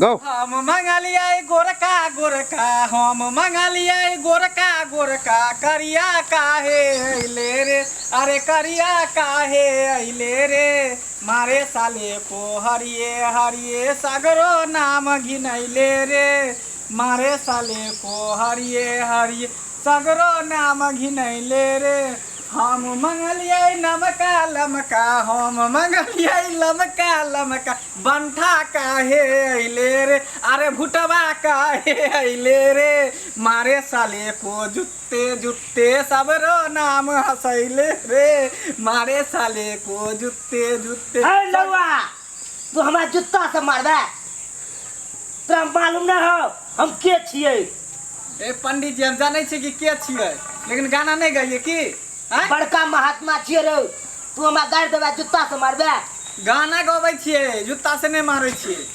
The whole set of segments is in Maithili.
गो। हम मंगलियै गोरका गोरका, हम मंगलियै गोरका गोरका, करिया काहे अइले रे, अरे करिया काहे अइले रे, मारे साले को हरिये हरिये सगरो नाम घिनैले रे, मारे साले को हरिये हरिये सगरो नाम घिनैले रे। हम मंगलियै नमका लमका, हम मंगलियै लमका लमका, बंठा काहे अइले रे, अरे भुटवा काहे अइले रे, मारे साले को जुत्ते जुत्ते सबरो नाम हंसैले रे, मारे साले को जुत्ते जुत्ते। हे लौआ, तू हमरा जुत्ता से मारबे? तोरा मालूम ना हो हम के छियै? ए पंडित जी, हम जानै छियै कि के छियै, लेकिन गाना नहि गाइए की? आँय? बड़का महात्मा छियै रे तू, हमरा गारि देबे, जुत्ता से मारबे? गाना गबै छियै, जुत्ता से नहि मारै छियै।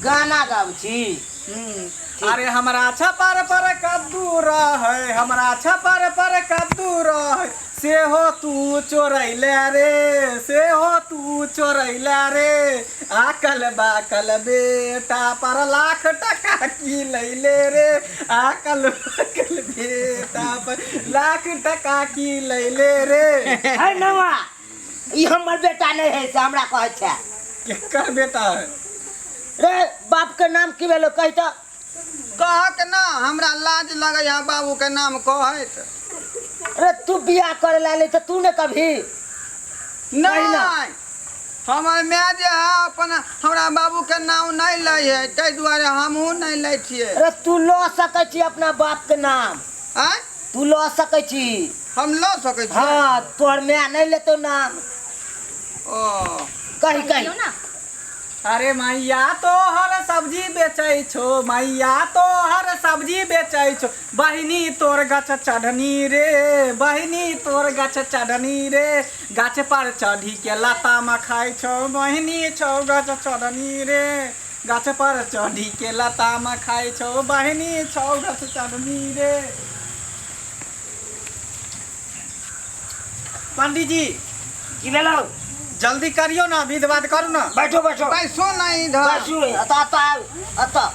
गाना गाबै छी? अरे हमरा छपर पर कद्दू रहै, हमरा छपर पर कद्दू रहै, सेहो तू चोरैले रे, सेहो तू चोरैले रे, आकल बाकल बेटा पर लाख टका की लैले रे, आकल बाकल बेटा पर लाख टका की लैले रे। है नवा, ई हमर बेटा नहीं है से हमरा कहै छै। केकर बेटा है? रे, बाप के नाम की भेलो, कहि तऽ। कहक ना, हमरा लाज लगै है बाबू के नाम कहैत। अरे तू बियाह करे ला ले तऽ तू ने कभी नहीं, हमर माय जे है अपन हमरा बाबू के नाम नहीं लै है, ताहि दुआरे हमहूँ नहीं लै छियै। अरे तू लऽ सकै छी अपना बाप के नाम। आँय? तू लऽ सकै छी। हम लऽ सकै छी? हाँ, तोहर माय नहीं लेतो नाम। ओ कही कही ना। अरे मैया तोहर सब्जी बेचै छौ, मैया तोहर सब्जी बेचै छौ, बहिनी तोर गाछ चढ़नी रे, बहिनी तोर गाछ चढ़नी रे, गाछ पर चढ़ी के लताम खाइ छौ, बहिनी छौ गाछ चढ़नी रे, गाछ पर चढ़ी के लताम खाइ छौ, बहिनी छौ गाछ चढ़नी रे। पंडीजी। की भेलौ? जल्दी करियो ना, विध बात करू ना। बैठो बैठो। बैसो ना इधर। बैसू, अतः अतः आउ, अतः।